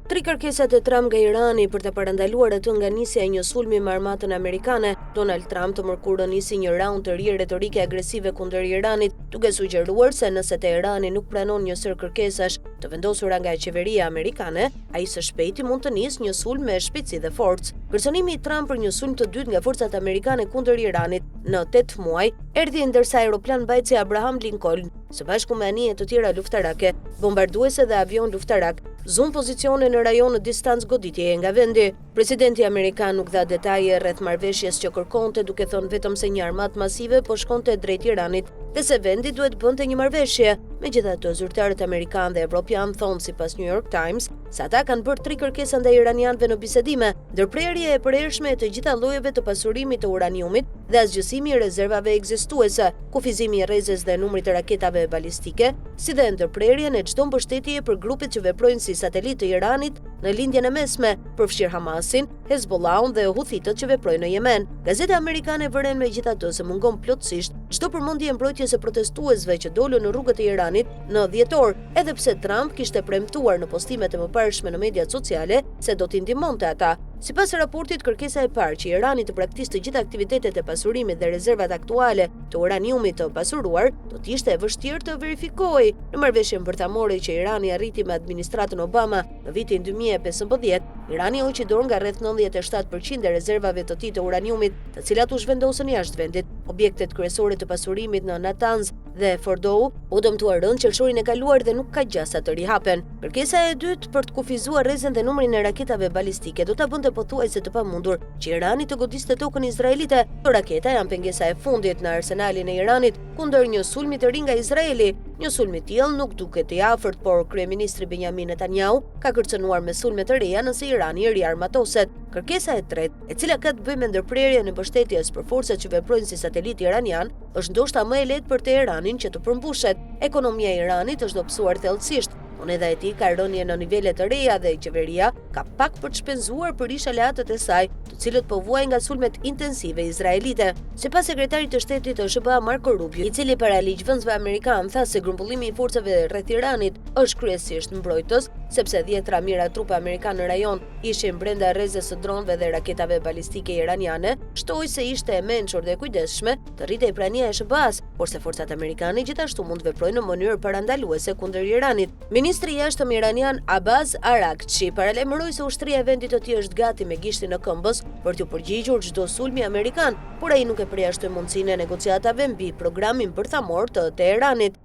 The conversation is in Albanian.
Tri kërkesat e Trump nga Irani për ta parandaluar atë nga nisja e një sulmi me armatën amerikane, Donald Trump të mërkurën nisi një raund të ri retorike agresive kundër Iranit, duke sugjeruar se nëse Teherani nuk pranon një sërë kërkesash të vendosura nga qeveria amerikane, ai së shpejti mund të nisë një sulm me shpejtësi dhe forcë. Kërcënimi i Trump për një sulm të dytë nga forcat amerikane kundër Iranit në 8 muaj erdhi ndërsa aeroplanmbajtësi Abraham Lincoln së bashku me anije të tjera luftarake, bombarduese dhe avionë luftarakë, zunë pozicione në rajon në distancë goditjeje nga vendi. Presidenti amerikan nuk dha detaje rreth marrëveshjes që kërkonte, duke thënë vetëm se një armatë masive po shkonte drejt Iranit dhe se vendi duhet të bënte një marrëveshje. Megjithatë, zyrtarët amerikanë dhe evropianë thonë sipas New York Times se ata kanë bërë tri kërkesa ndaj iranianëve në bisedime, ndërprerje e përhershme e të gjitha llojeve të pasurimit të uraniumit dhe asgjësimi i rezervave ekzistuese, kufizimi i rrezes dhe numrit të raketave balistike, si dhe ndërprerjen e çdo mbështetjeje për grupet që veprojnë si satelitë të Iranit në Lindjen e Mesme, përfshirë Hamasin, Hezbollahun dhe Huthitët që veprojnë në Jemen. Gazeta amerikane vëren megjithatë se mungon plotësisht çdo përmendje e mbrojtjes së protestuesve që dolën në rrugët e Iranit në dhjetor, edhe pse Trump kishte premtuar në postimet e mëparshme në mediat sociale se do t'i ndihmonte ata. Sipas raportit, kërkesa e parë që Irani të braktisë të gjitha aktivitetet e pasurimit dhe rezervat aktuale të uraniumit të pasuruar, do të ishte e vështirë të verifikohej. Në marrëveshjen bërthamore që Irani arriti me administratën Obama në vitin 2015, Irani hoqi dorë nga rreth 97% e rezervave të tij të uraniumit, të cilat u zhvendosën jashtë vendit. Objektet kryesore të pasurimit në Natanz dhe Fordow u dëmtuan rëndë qershorin e kaluar dhe nuk ka gjasa të rihapen. Kërkesa e dytë për të kufizuar rrezen dhe numrin e raketave balistike do ta bënte pothuajse të pamundur që Irani të godiste tokën izraelite. Këto raketa janë pengesa e fundit në arsenalin e Iranit kundër një sulmi të ri nga Izraeli. Një sulm i tillë nuk duket i afërt, por kryeministri Benjamin Netanyahu ka kërcënuar me sulme të reja nëse Irani riarmatoset. Kërkesa e tretë, e cila ka të bëjë me ndërprerjen e mbështetjes për forcat që veprojnë si satelitë iranianë, është ndoshta më e lehtë për Teheranin që të përmbushet. Ekonomia e Iranit është dobësuar thellësisht, monedha e tij ka rënie në nivele të reja dhe qeveria ka pak për të shpenzuar për ish aleatët e saj, të cilët po vuajnë nga sulmet intensive izraelite. Sipas sekretarit të shtetit të SHBA Marco Rubio, i cili para ligjvënësve amerikanë tha se grumbullimi i forcave rreth Iranit është kryesisht mbrojtës, sepse dhjetëra mijëra trupa amerikanë në rajon ishin brenda rrezes së dronëve dhe raketave balistike iraniane, shtoi se ishte e mençur dhe e kujdesshme të rritej prania e SHBA-së, por se forcat amerikane gjithashtu mund të veprojnë në mënyrë parandaluese kundër Iranit. Ministri i Jashtëm iranian Abbas Araghchi paralajmëroi se ushtria e vendit të tij është gati me gishtin e këmbës për t'iu përgjigjur çdo sulmi amerikan, por ai nuk e përjashtoi mundësinë e negociatave mbi programin bërthamor të Teheranit.